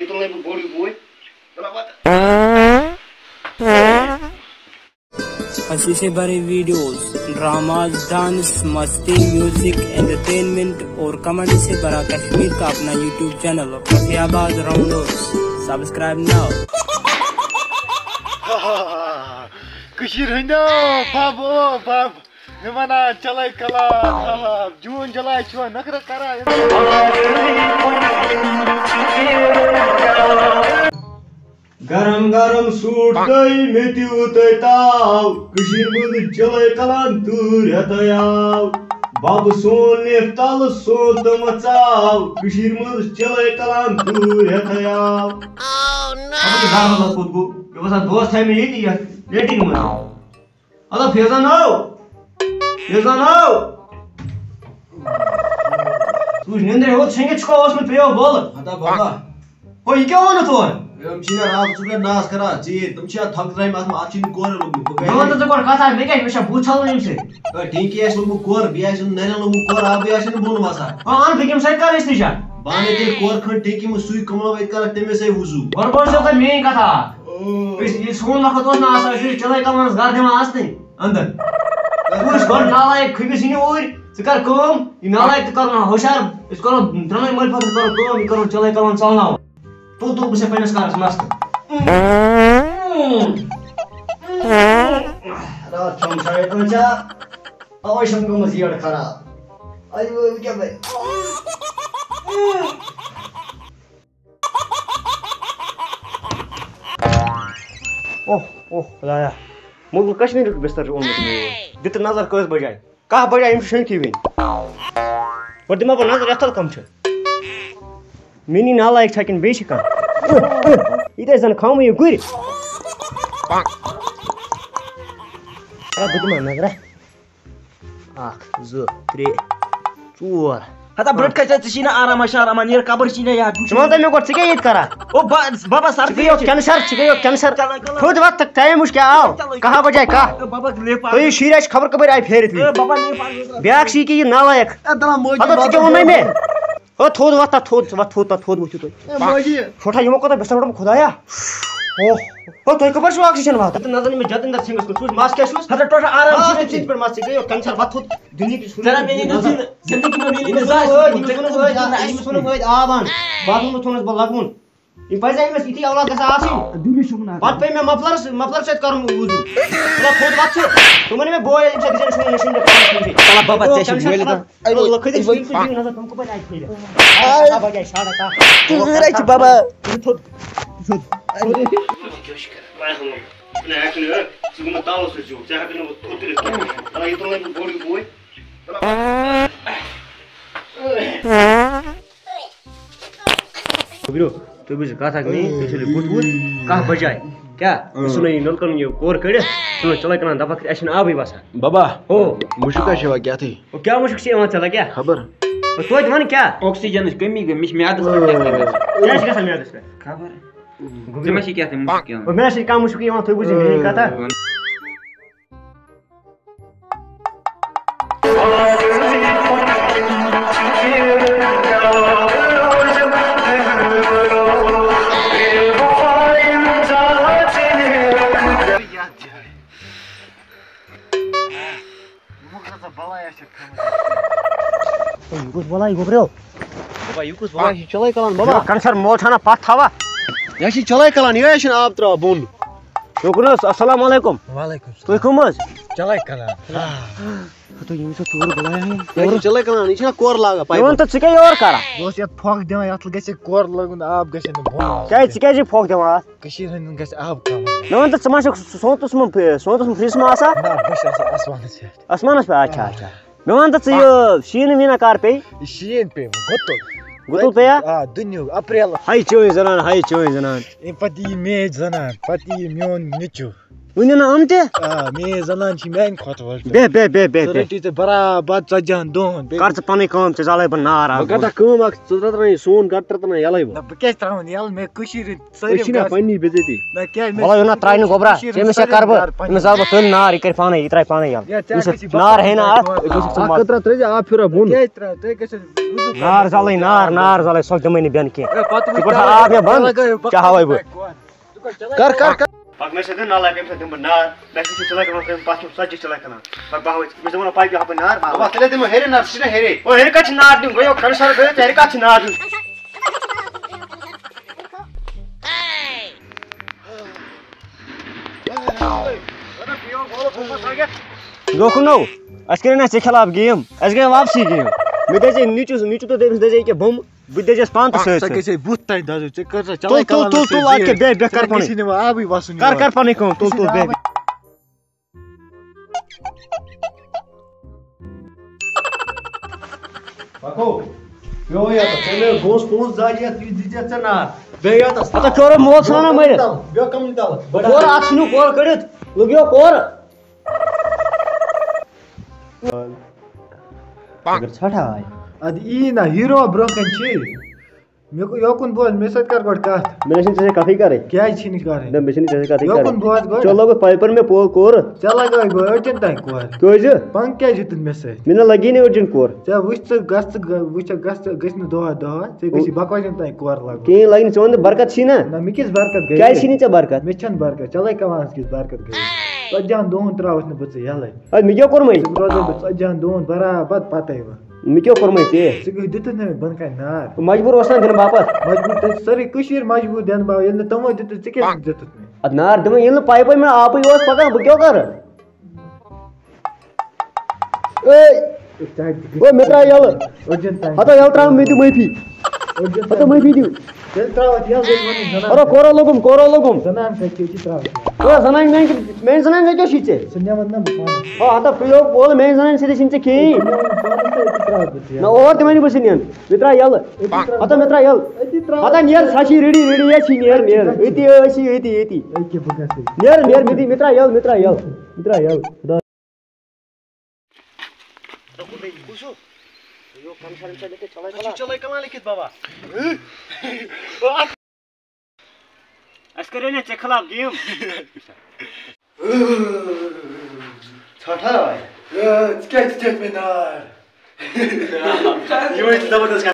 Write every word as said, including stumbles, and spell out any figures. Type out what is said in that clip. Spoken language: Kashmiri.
یہ تُلنے بہٕ بوٚڑ ہیوٗ بوے۔ اَسہِ چھِ واریاہ ویٖڈیوز، ڈراماز، ڈانس، مستی، میوزک، انٹرٹینمنٹ اور کمنٹ سے بھرا کشمیر کا اپنا یوٹیوب چینل فتح آباد راؤنڈرز۔ سبسکرائب ناؤ۔ کٔشیٖرِ ہٕنٛدیو بب او بب، مےٚ وَنان چلے کلام، جوٗن جُلے چھُ وۄنۍ نخرٕ کران۔ گرم گرم سوٗٹ تہٕ مےٚ تہِ وُتٕے تاو، کٔشیٖرِ منٛز چِلَے کلان تۭر ہٮ۪تھَے آو۔ بَبہٕ سون لیٚپھ تَلہٕ سون تہٕ مَژاو، کٔشیٖرِ منٛز چِلَے کلان تۭر ہٮ۪تھَے آو۔ خبر یہِ گرم لگ کوٚت گوٚو؟ مےٚ باسان دوس تھایہِ مےٚ ییٚتی یَتھ لیٹرِنہِ منٛز۔ اَلو فیضان آو، فیضان آو۔ ژٕ وٕچھ نیٚنٛدرِ ہیوٚت شیٚنٛگِتھ چھُکھا اوسمُت پیٚیو بولہٕ۔ ہتا بابا۔ ہو، یہِ کیٛاہ ووٚنُتھ اورٕ؟ یِم چھِ مےٚ راتھ ژٕ پٮ۪ٹھ ناس کران، ژیٖرۍ۔ تِم چھِ اَتھ تھۄکہٕ ترٛامہِ، اَتھ ما-، اَتھ چھِنہٕ کورٕ لوٚگمُت۔ بہٕ مےٚ وَن کَتہِ تہٕ ژٕ گۄڈٕ کَتھا، مےٚ کیٛاہ چھُ، مےٚ چھا بُتھ چھَلُن اَمہِ سۭتۍ؟ ہے، ٹینکی آسہِ لوٚگمُت کورٕ، بیٚیہِ آسہِ نَرٮ۪ن لوٚگمُت کورٕ، آبٕے آسہِ نہٕ بۄن وَسان۔ ہو، اَن بہٕ کَمہِ سۭتۍ کَرٕ استنجا؟ بہٕ اَنَے تیٚلہِ کورٕ کھنٛڈ ٹینکی منٛز سُے کُملہٕ وَتہِ کَران تَمے سۭتۍ وُضوٗ۔ گۄڈٕ بوز ژٕ مےٚ میٛٲنۍ کَتھا اَکھ۔ او۔ أسۍ، ییٚلہِ سون وقت اوس نہٕ آسان، أسۍ ٲسۍ چِلَے کَلانَس گَرٕ دِوان اَژنٕے۔ اندر۔ وٕچھ گۄڈٕ نالایق کھٔپِس یہِ نہٕ اوٗرۍ، ژٕ کر کٲم، یہِ نالایق تہِ کرُن ہوشیار، أسۍ کرو ترٛنٕے مٲلۍ پتہٕ کرو کٲم، یہِ کرو چِلَے کلان ژلناوُن۔ تُل، تُل، بہٕ چھُسے پنٛنِس کارس مست۔ راتھ کھیوٚم شاید کٲنٛسہِ، اَوَے چھَم گٔمٕژ یٔڈ خراب۔ اَے وٲے، وۄنۍ کیٛاہ بَنہِ؟ اوہ، اوہ، خدایا۔ مُلکُل کشمیٖرُک بستر چھُ اوٚنمُت مےٚ یور۔ دِتہٕ نظر کٔژ بجے؟ کاہ بجے، یِم چھِ شۄنٛگتھٕے وٕنہِ۔ گۄڈٕ دِمہٕ ہا بہٕ نظر یَتھ تَل کَم چھِ۔ میٛٲنی نالایق چھا کِنہٕ بیٚیہِ چھِ کانٛہہ؟ یہِ تہِ ٲسۍ زَن کھاومٕے یہِ گُرۍ۔ آ، بہٕ دِمہٕ ہا نظرہ۔ اکھ، زٕ، ترٛےٚ، ژور۔ ہتا برٛونٛٹھ کَنہِ ژےٚ، ژےٚ چھی نہٕ آرام، اَسہِ چھِ آرام، نیر قبر چھی نہٕ یاد۔ ژٕ وَن تہٕ مےٚ گۄڈٕ، ژٕ کیٛاہ ییٚتہِ کران؟ او با-، بابا سر، ژٕ گٔیوکھ کینسر، ژٕ گٔیوکھ کینسر۔ چلو، چلو۔ تھوٚد وَتھ تہٕ ٹایم وٕچھ کیٛاہ آو۔ چلو۔ کاہ بجے کاہ۔ اے بابا، لے پا-، تُہۍ یِیِو شیٖرۍ اَسہِ خبر کَپٲرۍ آیہِ پھیرِتھ اے وٕنہِ۔ بابا، لے پا-، بیٛاکھ چھِ یہِ کہِ یہِ نالایق۔ اے دَپان مٲجی ہَتو، ژٕ بابا کیٛاہ ووٚنمَے مےٚ؟ او تھوٚد وَتھ تَتھ، تھوٚد، ژٕ وَتھ تھوٚد تَتھ، تھوٚد ؤتھِو تُہۍ۔ اے مٲجی۔ ٹھوٹھا یِمو کوتاہ بِستَر روٚٹمُت خۄدایا۔ اوہ۔ او تُہۍ کَپٲرۍ چھُو آکسیٖجَن واتان؟ تَتھ نظر مےٚ جَتٕنۍ تَتھ سِنٛگَس کُن، سُہ وٕچھ مَس کیٛاہ چھُس؟ ہَتہٕ ٹھوٹھا آرام آ، چھُنہٕ ژٕ ژِتھ پٮ۪ٹھ مَس ژٕ گٔیو کینسر وَتھ تھوٚد۔ دُنیہٕکِس ہُنر وَنان مےٚ نی نہٕ زِندٕ، زِندگی منٛز مِلہِ نہٕ زانٛہہ أمِس ووٚنُم أتھۍ، أمِس ووٚنُم أتھۍ، آب اَن۔ باتھ روٗمَس تھوٚونَس بہٕ لَگوُن۔ یِم پَزِ أمِس یِتھی اولاد گژھِ آسٕنۍ۔ دُنیا چھُ وَنان۔ پَتہٕ پیٚیہِ مےٚ مفلرَس، مفلر سۭتۍ کَرُن وضوٗ۔ مطلب، تھوٚد وَتھ ژٕ۔ تِمَن مےٚ بوے، أمِس سۭتۍ گژھِ نہٕ شُنٛگُن، نہٕ شُنٛگُن، نہٕ شُنٛگُن۔ تَلہ بابا، ژےٚ چھُ ویلہِ تہٕ۔ اَے، لوٚگ، لٔکھٕ دِس أے، بِلکُل دِیِو نظر، تِم کَپٲرۍ آیہِ پھیٖرِتھ؟ آے۔ کَتھ بَجہِ آیہِ؟ ساڑٕ کاہ۔ ژٕ ژٕ ژٕ بابا۔ تھوٚد، تھوٚد۔ ژٕ گوٚمُت تَلَس سۭتۍ زیوٗٹھ، ژےٚ ہٮ۪کَکھ نہٕ وۄنۍ تھوٚد تُلِتھ کینٛہہ۔ آ، یہِ تُلنَے بہٕ بوٚڑ ہیوٗ بوے۔ گوٚبرِو، تُہۍ بوٗزِو کَتھ اَکھ میٛٲنۍ، تُہۍ چھِو بُتھ وُتھ، کاہ بَجے۔ کیٛاہ؟ اۭں۔ أسۍ ژھٕنو یہِ نَلکَن یہِ کورٕ کٔڑِتھ، ژھٕنو چِلَے کَلان دَپَکھ، اَسہِ چھِنہٕ آبٕے وَسان۔ بابا، ہو۔ مُشُک ہا چھِ یِوان کیٛاہ تھٕے؟ ہو، کیٛاہ مُشُک چھِ یِوان ژےٚ لَگیٛاہ؟ خبر۔ ہو، توتہِ وَن کیٛاہ؟ آکسیٖجنٕچ کٔمی گٔے، مےٚ چھِ میٛادَس پٮ۪ٹھ کیٛاہ تام گژھان۔ کیٛاہ چھِ گژھان میٛادَس پٮ۪ٹھ؟ خبر۔ گوٚبرِو۔ ژےٚ ما چھِ کینٛہہ تہِ مُشُک یِوان؟ ہو، مےٚ نہ چھِ کانٛہہ مُشُک یِوان، تُہۍ بوٗزِو میٛٲنۍ کَتھ۔ ہے، یہِ کُس بَلاے گوٚبریو؟ بابا، یہِ کُس بَلاے چھُ چِلَے کَلان، بابا؟ یہِ کَنسَر مول چھَنا پَتھ تھاوان؟ یہِ چھِ چِلَے کَلان، یہِ چھِنہٕ آب ترٛاوان بۄن۔ شُکُر حظ، السلام علیکم۔ وعلیکم السلام۔ تُہۍ کٕم حظ؟ چِلَے کَلان۔ ہَتو، ییٚمِس ژےٚ تورٕ بُلایاے۔ یہِ چھِ چِلَے کَلان، یہِ چھِنہ کورٕ لاگان مےٚ پایپہٕ۔ وَن تہٕ، ژٕ کیٛاہ یورٕ کَران؟ بہٕ اوسُس یَتھ پھۄکھ دِوان، یَتھ گژھِ کورٕ لَگُن، آب گژھِ نہٕ بۄن۔ کیٛازِ، ژٕ کیٛازِ چھِ پھۄکھ دِوان اَتھ؟ کٔشیٖرِ ہٕنٛدٮ۪ن گژھِ آب کَم۔ مےٚ وَن تہٕ، ژٕ ما چھُکھ سونٛتَس منٛز، سونٛتَس منٛز فرٛج ما آسان؟ نہ، بہٕ چھُس آسان آسمانَس پٮ۪ٹھ۔ آسمانَس پٮ۪ٹھ، اچھا، اچھا۔ مےٚ وَن تہٕ ژٕ، یہِ شیٖنہٕ ویٖنہ کَر پیٚیہِ؟ یہِ شیٖن پیٚیہِ وۄنۍ گُتُل۔ گُتُل پیٚیا؟ آ، دُنیُہُک اپریل۔ ہَے چٲنۍ زَنان، ہَے چٲنۍ زَنان۔ اَمہِ پَتہٕ یِیہِ میٛٲنۍ زَنان، پَتہٕ یِیہِ میون نیٚچوٗ۔ ؤنِو نہ یِم تہِ۔ آ، میٲنۍ زنان چھِ میانہِ کھۄتہٕ وۄزٕج۔ بیٚہہ، بیٚہہ، بیٚہہ، بیٚہہ، ژٕ بیٚہہ۔ رٔٹی ژےٚ برابر ژتجی ہن دۄہن، بیٚیہِ کر ژٕ پنٕنۍ کٲم، ژےٚ زالے بہٕ نار بہٕ آز کَتھ منٛز۔ کٲم اکھ، ژٕ ترٛاو ترٛاو یہِ سون گٹر ترٛاو یَلَے وۄنۍ۔ نہ، بہٕ کیٛازِ ترٛاوَن یَلہٕ؟ مےٚ کٔشیٖر ہٕنٛدۍ أسۍ سٲری چھِنہ گژھِ-، پننی بے عزتی۔ نہ، کیٛازِ؟ مےٚ وَلہٕ چھِ یہِ نہ ترٛاوِ نہٕ کٔشیٖر گوٚبرا، ہٕنٛدۍ ژےٚ مےٚ چھا سٲری کَرٕ بہٕ؟ گَرٕ پنٕنۍ۔ أمِس زالہٕ بہٕ تُلۍ نار، یہِ کَرِ پانَے، یہِ ترٛاوِ پانَے یَلہٕ۔ یا ژےٚ أمِس کیٛاہ چھِ نار ہے نہ اَتھ، ژٕ أمِس چھِ ژٕ مَس-، خٲطرٕ ترٛاوِ ژٕ آب پھِرا بۄن۔ کیٛازِ ترٛاوِ؟ تُہۍ گٔژھِو وُضوٗ نار کَرُن۔ زالٕے، نار، نار زالَے، سۄ دِمَے نہٕ بیٚنہِ کینٛہہ۔ ہے، پَتہٕ ژٕ وٕچھ کوٚر سا کیٛاہ آب مےٚ بنٛد؟ لَگٲیِو، بہٕ کیٛاہ ہاوَے بہٕ؟ کَر، کَر، کَر۔ پَتہٕ مےٚ سۭتۍ نالا کَمہِ ساتہٕ دِمہٕ بہٕ نار؟ مےٚ چھُ سُہ لَگان تٔمۍ پَتھ کُن ژَتجی چھِ لَگان۔ پَتہٕ بہٕ ہاوَے ژےٚ، مےٚ چھِ دَپان پَے کیٛاہ ہاوٕ بہٕ نار؟ بابا، تیٚلے دِمو ہیٚرے نار، سُہ چھُنہ ہیٚرے۔ او، ہیٚرِ کَتہِ چھِ نار دیُن؟ گوٚو، کَمہِ ساتہٕ گٔیو ژےٚ ہیٚرِ کَتھ چھِ نار دیُن؟ دوٚپُن نو، اَسہِ کَرے نہ ژےٚ خلاف گیم، اَسہِ گٔے واپسی گیم۔ مےٚ دَزے نیٚچوِس، نیٚچوٗ تہٕ تٔمِس دَزے ییٚکیٛاہ بۄمہٕ۔ بہٕ تہِ دٔجِس پانہٕ تہٕ سۭتۍ ژےٚ سۭتۍ۔ گژھے بُتھ تانۍ دَزُن، ژےٚ کٔر سا تُل، چَلٲے تُل، کَلَس تُل، سۭتۍ تُل، اَدٕ کیٛاہ، زیٖر۔ بیٚہہ، بیٚہہ، کَر ژےٚ پَنٕنۍ۔ گژھی نہٕ وۄنۍ آبٕے وَسُن کَر، یور۔ کَر پَنٕنۍ کٲم، تُل، ژےٚ تُل، چھُنہٕ بیٚہہ، آبٕے۔ بیٚہہ۔ پَکو۔ پیوٚو یَتَس، ژےٚ مےٚ گوٚژھ پونٛسہٕ زالہِ یَتھ، یہِ دِژ ژےٚ نار۔ بیٚہہ یَتَس۔ ہَتہ کیٛاہ روٚٹ مول ژھانٛڈان مٲرِتھ؟ بیٚہہ کَمٕے تَل۔ کورٕ اَکھ ژھٕنِو کورٕ کٔڑِتھ، لوٚگیو کورٕ۔ اگر ژھٹھ آے۔ اَدٕ یی نہ، ہیٖرو برٛونٛہہ کَنہِ چھِ۔ مےٚ کو-، یوکُن بوز، مےٚ سۭتۍ کَر گۄڈٕ کَتھ۔ مےٚ نہ چھِنہٕ ژےٚ سۭتۍ کَتھٕے کَرٕنۍ۔ کیٛازِ چھِنہٕ کَرٕنۍ؟ نہ، مےٚ چھِنہٕ ژےٚ سۭتۍ کَتھٕے یوکُن کَرٕنۍ۔ بوز گۄڈٕ۔ ژےٚ لوگُتھ پایپَن مےٚ پو-، کورٕ۔ ژےٚ لَگٲوٕے بہٕ أڑجَن تانۍ کورِ۔ کیٛازِ؟ پَنٛگ کیٛازِ دیُتُتھ مےٚ سۭتۍ؟ مےٚ نہ لَگی نہٕ أڑجَن کورِ۔ ژےٚ وٕچھ ژٕ گژھ ژٕ گٔ-، وٕچھ ژٕ گژھ ژٕ گٔژھۍ نہٕ دۄہَے دۄہَے۔ ژےٚ گژھی بَکواسَن تانۍ کورِ لَگُن۔ کِہیٖنۍ لَگہِ نہٕ، ژٕ وَن تہٕ برکت چھی نہ؟ نہ، مےٚ کِژھ برکت گٔے؟ کیٛازِ چھی نہٕ ژےٚ برکت؟ مےٚ چھَنہٕ برکت۔ چَلٲے کَلانَس کِژھ برکت گٔے؟ ژَتجی ہَن دۄہَن ترٛاوَتھ نہٕ بہٕ ژٕ یَلَے۔ اَدٕ مےٚ کیٛاہ کوٚرمَے؟ ژٕ روزَے بہٕ ژَتجی ہَن دۄہَن برابر پَتَے وۄنۍ۔ مےٚ کیٛاہ کوٚرمَے ژےٚ؟ ژٕ گٔے دِتُتھ نہٕ مےٚ بۄنہٕ کَنہِ نار۔ مجبوٗر اوس نا دِنہٕ واپَس؟ مجبوٗر، تۄہہِ چھِ سٲرٕے کٔشیٖر مجبوٗر دِنہٕ باپَتھ۔ ییٚلہِ نہٕ تِمو دیُتُتھ، ژٕ کیٛازِ دیُتُتھ مےٚ؟ اَدٕ نار دِمَے، ییٚلہِ نہٕ پایپَے مےٚ آپٕے اوس پَکان، بہٕ کیٛاہ کَرٕ؟ اے، او، مےٚ ترٛاو یَلہٕ۔ أڑجَن تانۍ۔ ہَتو یَلہٕ ترٛاو، مےٚ دِ معٲفی۔ أڑجَن ہَتو تانۍ۔ معٲفی دِو۔ تیٚلہِ ترٛاو اَتھ یَلہٕ، ییٚلہِ وَنُن زَنان۔ اَرو، کورو لوٚگُم، کورو لوٚگُم۔ زَنان کَتہِ چھِ، یہِ تہِ ترٛاو اَتھ یَلہٕ۔ او، زَنان میٛانہِ، میٛانہِ زَنانہِ ژےٚ کیٛاہ چھُے ژےٚ؟ سُہ مےٚ وَن نہ بہٕ پانَے۔ آ، ہَتو، یہِ اوس، وول، میٛانہِ زَنانہِ سۭتۍ چھِنہٕ ژےٚ کِہیٖنۍ۔ سُہ مےٚ وَن پانَس تہٕ أتی ترٛاو بہٕ ژٕ نہ، یَلہٕ۔ اور تہِ وَنہِ بہٕ ژےٚ نِن۔ مےٚ ترٛاو یَلہٕ۔ أتی ترٛاو۔ ہَتو، مےٚ ترٛاو یَلہٕ۔ أتی ترٛاو۔ ہَتو، نیر، سۄ چھِ ریڈی، ریڈی، یہِ چھِ نیر، نیر۔ أتی ٲسی، أتی، أتی۔ أکہِ بہٕ گژھٕ۔ نیر، نیر، مےٚ دِ، مےٚ ترٛاو یَلہٕ، مےٚ ترٛاو یَلہٕ۔ مےٚ ترٛاو یَلہٕ۔ خۄدا۔ اَتھ چھُ چلے کلان لیکھِتھ، بابا۔ اَسہِ کَرے نہ ژےٚ خلاف گیم۔ ژھٹھ ہا آے۔ اے، ژٕ کیٛازِ دِتھ مےٚ نار؟ یہِ وٕچھ زبردست۔